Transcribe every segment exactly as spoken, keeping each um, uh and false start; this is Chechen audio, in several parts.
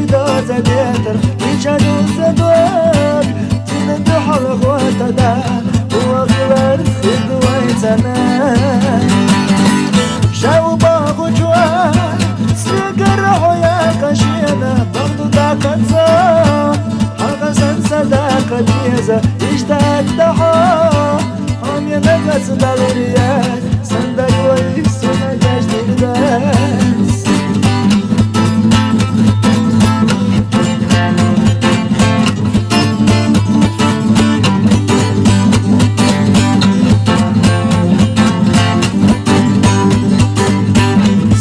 Доза детыр, кича дуза дог, тина духал хотада, уахлар худвайцана. Шау багучуа, сигара хоя кашина, багду да канца, хагасан сада кадеза, иштат да хо, амена гас далурия, сандагой суна гаш дирдас.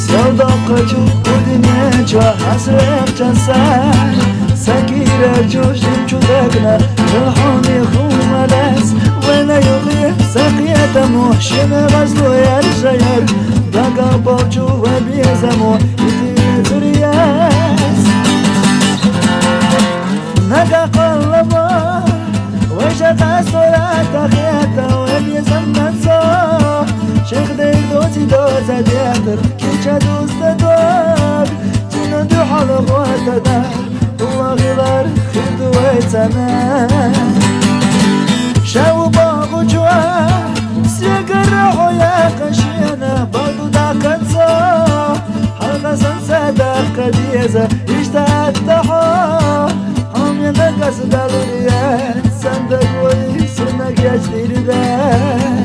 Савдакъачу кудинеча хасрехчаса, сакирачу шимчудакна, рахуни хумалас, вена югъи сакиятаму, шина вазлу яр шаяр, дага балчу ва безаму, ити зурияс. Нага къаллама, вежа къасора тахета, веби замнацо. Шех дей доци доза детыр, кича дуста дог, тина духал хотада, улагилар хирдуэцана. Шау багучуа, сигара хоя кашина, багду да канца, хагасан сада кадеза, иштат да хо, амена гас далурия, сандагой суна гаш дирдас.